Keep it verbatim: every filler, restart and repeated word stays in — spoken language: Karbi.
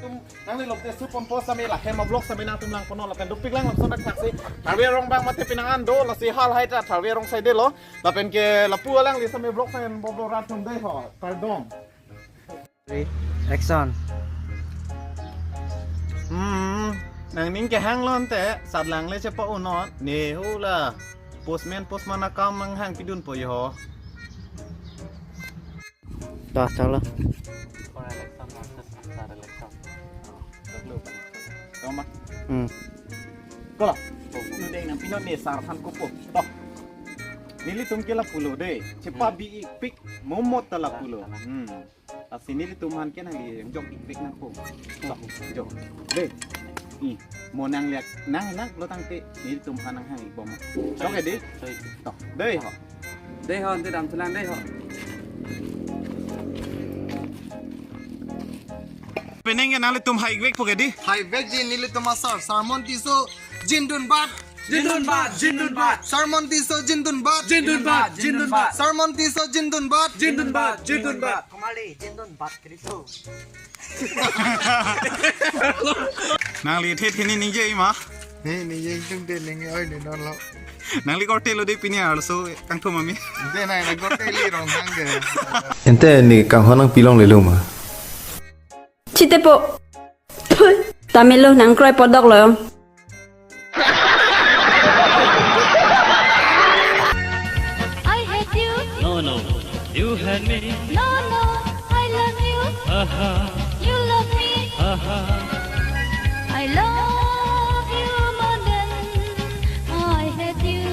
Tum nangli lote shoot pon post sami lakhema vlog sami nangtum lang ponlo lapen dopik lang lapuson dak thaksi. Tharve arong bang mate pinang an do lasi halahai ta Tharve arong side lo. Lapen ke lapu alangli sami vlog sami boblo rat tum dei ho. Pardon. Action. Hmm, nangning kehang lo ante, sat lang le chepa-unnon, ne hula. Postman, postman akam nanghang pidunpo yo. Dah, salah. Before election versus after election. Toma. Hmm. Kola. Nudeng nangpinon ne sar aphan kopo. Toh. Nelitum ke lapulo dei. Chepa Hmm. bi-ik pik momot ta lapulo. Salah. Hmm. Lasi nelitum aphan ke nangli jok-ik pik nangpo. Toh, jok. Dei. Hmm. Mo nangliak nang nang lo tangte nelitum aphan nanghang-ik bom. Jok ya dei. Sorry. Toh. Dei ho. Dei ho, ante damthulang dei ho. Penang ke nanglitum hai-ik vekpo ke dei. Hai-ik vekji nelitum asar. Sermon Tisso jindun bat. Jindun bat, jindun bat. Sermon Tisso jindun bat. Jindun bat, jindun bat. Sermon Tisso jindun bat. Jindun bat, jindun bat. Komali, jindun bat, Kristo. Nangli the the ni ningje ma? Ni ningje tung te ningje oi ni non lo. Nangli korte lo dei pini arloso kangthum ami. Dei nai na korte li rong hang ke. Ante ne kanghon nangpi longlelo ma? Chitepo. Phui. Tamilo nangkroi podok lo. I hate you. No, no, you hate me. No, no, I love you. Aha, you love me. Aha. I love you more than I hate you.